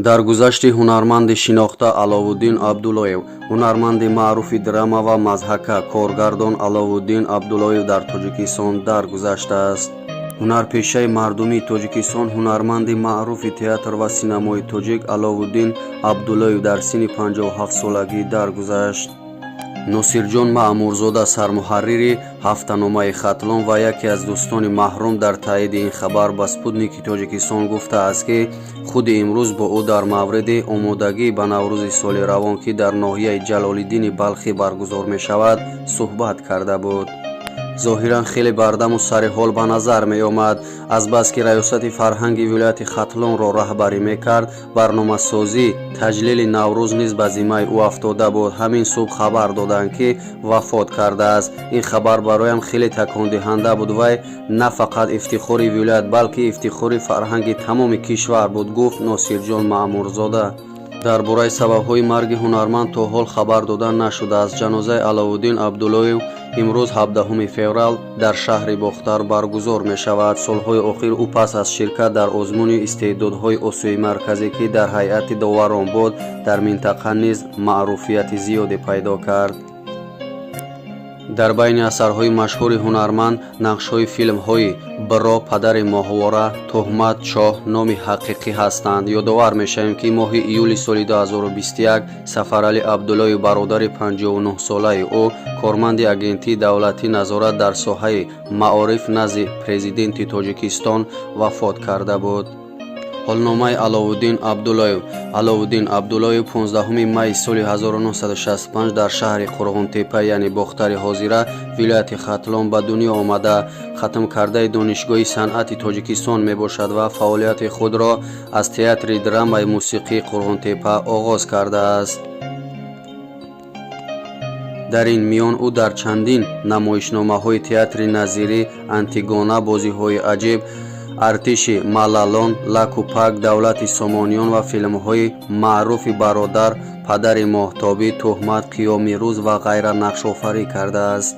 Даргузашти ҳунарманди шинохта Аловуддин Абдуллоев. Ҳунарманди маъруфи драма ва мазҳака, коргардон Аловуддин Абдуллоев дар Тоҷикистон даргузаштааст. Ҳунарпешаи мардумии Тоҷикистон, ҳунарманди маъруфи театр ва синамои тоҷик Аловуддин Абдуллоев дар синни 57 солагӣ даргузашт. Носирҷон Маъмурзода, сармуҳаррири ҳафтаномаи Хатлон ва яке аз дӯстони маҳрум, дар таъиди ин хабар ба Спутники Тоҷикистон гуфтааст, ки худи имрӯз бо ӯ дар мавриди омодагӣ ба Наврӯзи соли равон, ки дар ноҳияи Ҷалолиддини Балхӣ баргузор мешавад, суҳбат карда буд. Зоҳиран хеле бардаму сари ҳол ба назар меомад. Азбаски раёсати фарҳанги вилояти Хатлонро раҳбарӣ мекард, барномасозӣ таҷлили Наврӯз низ ба зиммаи ӯ афтода буд. Ҳамин субҳ хабар доданд, ки вафот кардааст. Ин хабар бароям хеле такондиҳанда буд. Вай на фақат ифтихори вилоят, балки ифтихори фарҳанги тамоми кишвар буд, гуфт Носирҷон Маъмурзода. Дар бораи сабабҳои марги ҳунарманд то ҳол хабар дода нашудааст. Ҷанозаи Аловуддин Абдуллоев имрӯз, 17 феврал, дар шаҳри Бохтар баргузор мешавад. Солҳои охир ӯ пас аз ширкат дар озмуни истеъдодҳои Осиёи Марказӣ, ки дар ҳайати доварон буд, дар минтақа низ маъруфияти зиёде пайдо кард. Дар байни асарҳои машҳури ҳунарманд нақшҳои филмҳои «Бро», «Падари моҳвора», «Туҳмат», «Чоҳ», «Номи ҳақиқӣ» ҳастанд. Ёдовар мешавем, ки моҳи июли соли 2021 Сафаралӣ Абдуллоев, бародари 59-солаи ӯ, корманди Агентии давлатии назорат дар соҳаи маориф назди Президенти Тоҷикистон, вафот карда буд. Ҳолномаи Аловуддин Абдуллоев. Аловуддин Абдуллоев 15 майи соли 1965 дар шаҳри Қурғонтеппа, яъне Бохтари ҳозира, вилояти Хатлон ба дунё омада, хатмкардаи Донишгоҳи санъати Тоҷикистон мебошад ва фаъолияти худро аз театри драмаи мусиқии Қурғонтеппа оғоз кардааст. Дар ин миён ӯ дар чандин намоишномаҳои театри назирӣ «Антигона», «Бозиҳои аҷиб», «Артиши маллалон», «Лаку пак», «Давлати Сомониён» ва филмҳои маъруфи «Бародар», «Падари моҳтобӣ», «Туҳмат», «Қиёми рӯз» ва ғайра нақшофарӣ кардааст.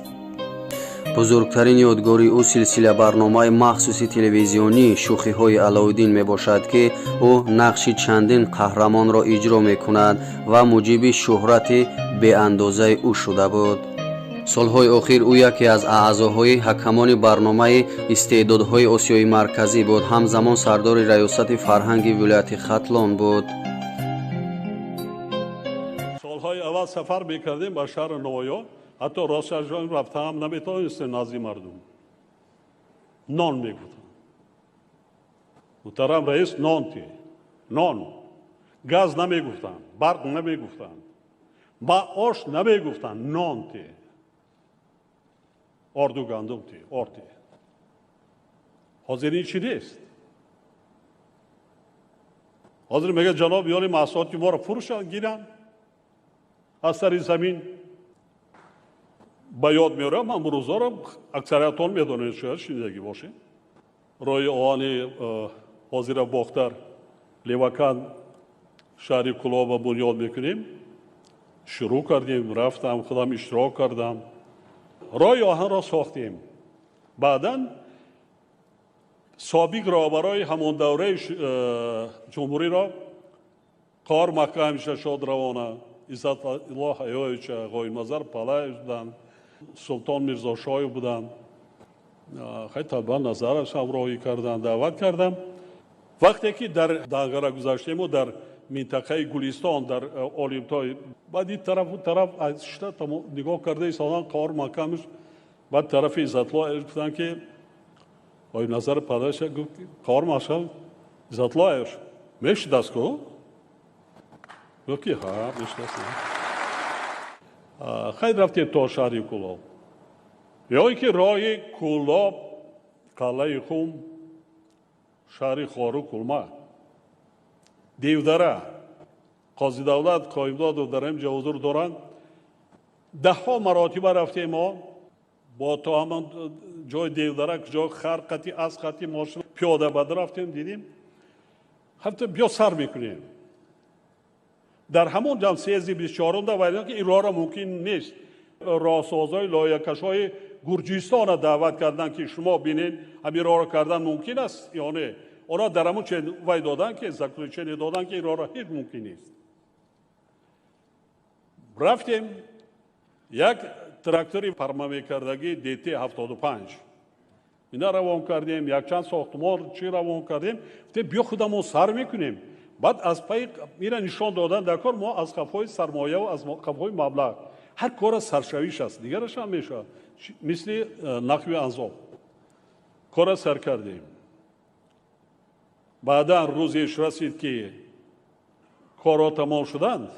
Бузургтарин ёдгории ӯ силсила барномаи махсуси телевизионии «Шӯхиҳои Алоуддин» мебошад, ки ӯ нақши чандин қаҳрамонро иҷро мекунад ва муҷиби шӯҳрати беандозаи ӯ шуда буд. Солҳои охир ӯ яке аз аъзоҳои ҳакамони барномаи истеъдодҳои Осиёи Марказӣ буд. Ҳамзамон сардори раёсати фарҳанги вилояти Хатлон буд. Солҳои аввал сафар мекардем ба шаҳру ноҳиё, ҳатто росташон рафтаам наметавонистем назди мардум. Нон мегуфтам: «Муҳтарам раис, нон те». Нон, газ намегуфтанд, барқ намегуфтанд, маош намегуфтанд, нон те, орду гандум те, орд те. Ҳозир ин чӣ нест. Ҳозир мегӯяд: «Ҷаноб, ёли маҳсулоти моро фурӯшанд, гиранд аз сари замин». Ба ёд меорам ҳамун рӯзҳоро, аксариятон медонед, шояд шунидагӣ бошед. Роҳи оҳани ҳозира Бохтар, Левакан, шаҳри Кӯлоба бунёд мекунем, шурӯъ кардем, рафтам, худам иштирок кардам, роҳи оҳанро сохтем. Баъдан собиқ роҳбарои ҳамон давраи ҷумҳуриро, Қор Маҳкамиша шодравона, Иззатулло Ҳаёевича, Ғоибназар Палаев буданд, Султон Мирзошоев буданд, хай табан Назараш ҳамроҳӣ карданд, даъват кардам. Вақте ки дар Данғара гузаштему дар минтақаи Гулистон, дар Олимтой, баъд ин тарафу тараф шита нигоҳ карда истодан, Қор Маҳкамиш баъд тарафи Иззатулло гуфтанд, ки Ғоибназар падарша гуфт: «Қор Маҳкам, Иззатуллоевич мешидаст ку?» Гуфт, ки ҳа, мешидаст. Хайр, рафтем то шаҳри Кӯлоб ё ин ки роҳи Кӯлоб, Қалъаи Хум, шаҳри Хору, Кулма, Девдара. Қозидавлат Қоимдодов дар ин ҷо ҳузур доранд. Даҳҳо маротиба рафтем мо бо то ҳамон ҷои Девдара, ҷо хар қати, асп қати, мошин, пиёда бад рафтем, дидем. Ҳатто биё сар мекунем. Дар ҳамон ҷам съезди 24-ум да вайдан, ки ин роҳро мумкин нест. Роҳсозҳои, лоиҳакашҳои Гурҷистонро даъват карданд, ки шумо бинед, ҳамин роҳро кардан мумкин аст ё не. Онҳо дар ҳамун чен вай доданд, ки заключение доданд, ки инроро ҳеҷ мумкин нест. Рафтем, як трактори парма мекардагӣ ДТ 75 ина равон кардем, якчанд сохтмон чӣ равон кардем. Гуфтем, биё худамон сар мекунем. Баъд аз пайи ина нишон додан дар кор, мо аз қафои сармояву аз қафои маблағ ҳар кора саршавиш аст, дигараш ҳам мешавад, мисли нақби анзоб кора сар кардем. Баъдан рӯзеш расид, ки корҳо тамом шуданд.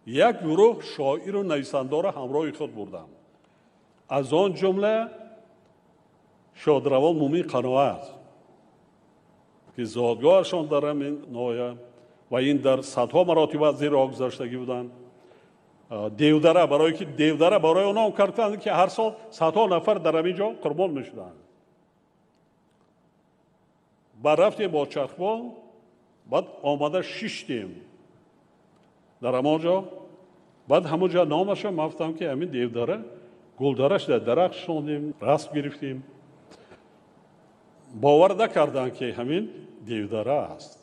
Як гурӯҳ шоиру нависандаро ҳамроҳи худ бурдам, аз он ҷумла шодравон Мумин Қаноат, ки зодгоҳашон дар ҳамин ноҳия ва ин дар садҳо маротиба аз зери гузаштагӣ буданд. Девдара, барое ки Девдара барои онҳо карданд, ки ҳар сол садҳо нафар дар ҳамин ҷо қурбон мешуданд. Баъд рафтем бо чархбол, баъд омада шиштем дар ҳамон ҷо. Баъд ҳамон ҷо номаша ман гуфтам, ки ҳамин Девдара гулдараш дар дарахт шондем, расм гирифтем. Бовар накарданд, ки ҳамин Девдара аст.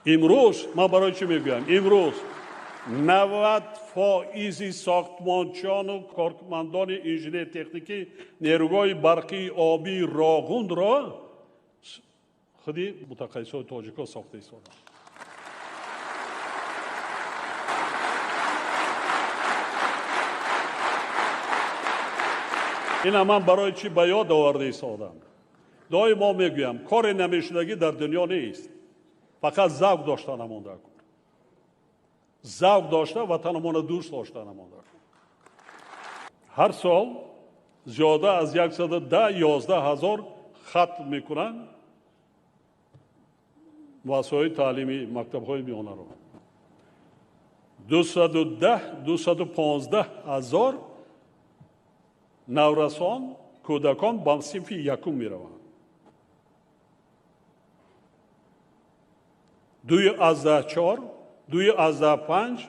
Имрӯз ман барои чӣ мегӯям? Имрӯз 90 фоизи сохтмончиёну кормандони инженер техникӣ нерӯгоҳи барқии обии Роғунро худи мутахассисои тоҷикҳо сохта истоданд. Ина ман барои чӣ ба ёд оварда истодам? Доимо мегӯям, коре намешудагӣ дар дунё нест, фақат завқ дошта намонда кор, завқ дошта, ватанамонро дӯст дошта намонда. Ҳар сол зиёда аз 110-11 ҳазор хатм мекунанд муассисаҳои таълимӣ, мактабҳои миёнаро. 210, 215 ҳазор наврасон, кӯдакон ба синфи якум мераванд. 2,4, 2,5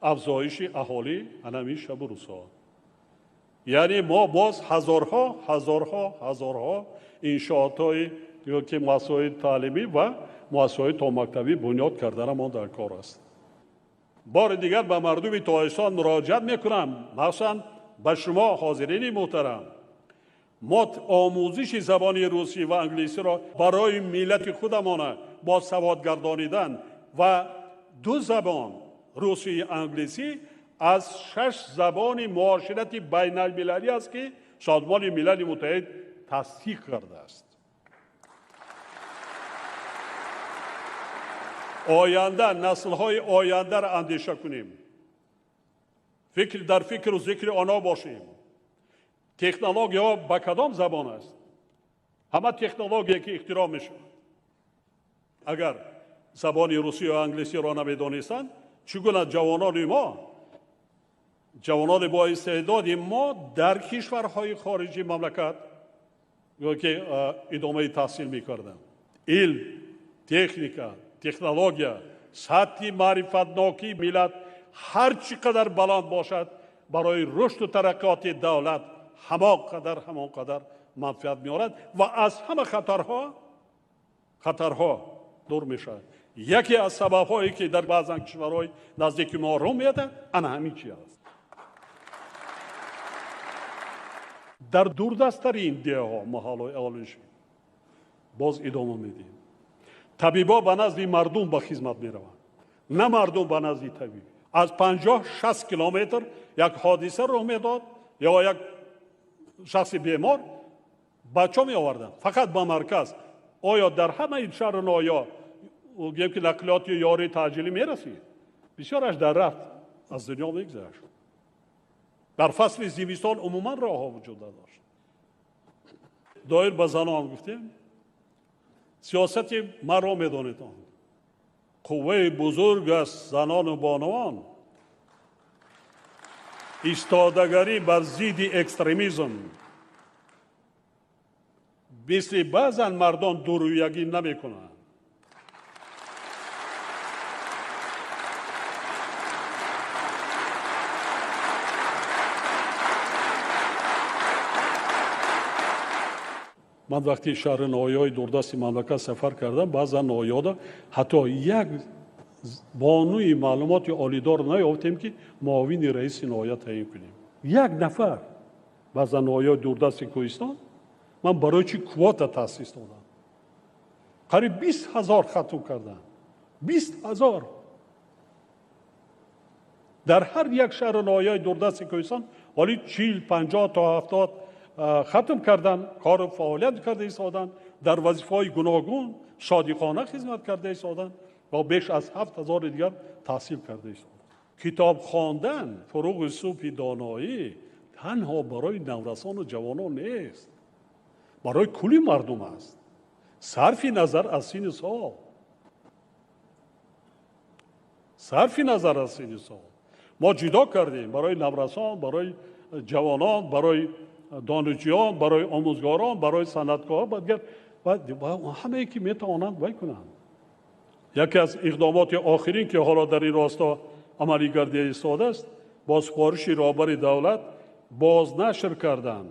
афзоиши аҳолӣ анамин шабу рӯзҳо. Яъне мо боз ҳазорҳо, ҳазорҳо, ҳазорҳо иншоотҳои ки муассисаҳои таълимӣ ва муассисаҳои томактабӣ бунёд карданамон дар кор аст. Бори дигар ба мардуми Тоҷикистон муроҷиат мекунам, махсусан ба шумо, ҳозирини муҳтарам. Мо омӯзиши забони русӣ ва англисиро барои миллати худамона бо саводгардонидан ва ду забон, русию англисӣ, аз шаш забони муоширати байналмилалӣ аст, ки Созмони Милали Муттаҳид тасдиқ кардааст. Оянда, наслҳои ояндаро андеша кунем, фикр дар фикру зикри онҳо бошем. Технологияҳо ба кадом забон аст? Ҳама технология, ки ихтироъ мешавад, агар забони русӣ ё англисиро намедонистанд, чӣ гуна ҷавонони мо, ҷавонони боистеъдоди мо дар кишварҳои хориҷи мамлакат ё ки идомаи таҳсил мекарданд? Илм, техника, технология, сатҳи маърифатнокии миллат ҳар чӣ қадар баланд бошад, барои рушду тараққиёти давлат ҳамон қадар, ҳамон қадар манфиат меорад ва аз ҳама хатарҳо дур мешавад. Яке аз сабабҳое, ки дар баъзан кишварҳои наздики мо рӯ медиҳад, ана ҳамин чи аст. Дар дурдасттарин деҳҳо, маҳаллаҳои аҳолинишин боз идома медиҳем. Табибо ба назди мардум ба хизмат мераванд, на мардум ба назди табиб. Аз 50-60 километр як ҳодиса рӯ медод ё як шахси бемор бачо меоварданд фақат ба марказ. Оё дар ҳамаи шаҳру ноҳия, гӯем, ки нақлиёти ёрии таъҷилӣ мерасид? Бисёраш дар рафт аз дунё мегузашт. Дар фасли зимистон умуман роҳҳо вуҷуд надошт. Доир ба занон гуфтем, сиёсати маро медонед. Он қувваи бузург аст занону бонувон. Истодагарӣ бар зидди экстремизм, мисли баъзан мардон дурӯягӣ намекунанд. Ман вақти шаҳри ноҳияҳои дурдасти мамлакат сафар кардам, баъзан ноҳияҳода ҳатто як бонуи маълумоти олидор наёфтем, ки муовини раиси ноҳия таъин кунем. Як нафар. Баъзан ноҳияҳои дурдасти кӯҳистон ман барои чӣ квота таъсис додам? Қариб 20 000 хатм кардам. 20 000. Дар ҳар як шаҳру ноҳияи дурдасти кӯҳистон ҳоли 40, 50 то 70 хатм кардан, кору фаъолият карда истоданд, дар вазифаҳои гуногун содиқона хизмат карда истоданд ва беш аз 7000-и дигар таҳсил карда истоданд. Китоб хондан, фуруғи субҳи доноӣ, танҳо барои наврасону ҷавонон нест, барои кулли мардум аст, сарфи назар аз синну сол, сарфи назар аз синну сол. Мо ҷудо кардем барои наврасон, барои ҷавонон, барои донишҷӯён, барои омӯзгорон, барои санъаткорон, дигар ҳамае ки метавонанд вай кунанд. Яке аз иқдомоти охирин, ки ҳоло дар ин росто амалӣ гардида истодааст, бо супориши роҳбари давлат бознашр кардан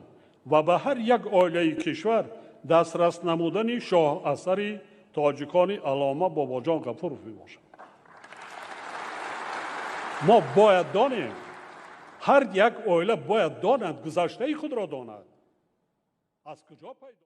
ва ба ҳар як оилаи кишвар дастрас намудани шоҳасари тоҷикони аллома Бобоҷон Ғафуров мебошад. Мо бояд донем, ҳар як оила бояд донад, гузаштаи худро донад, аз куҷо пайдо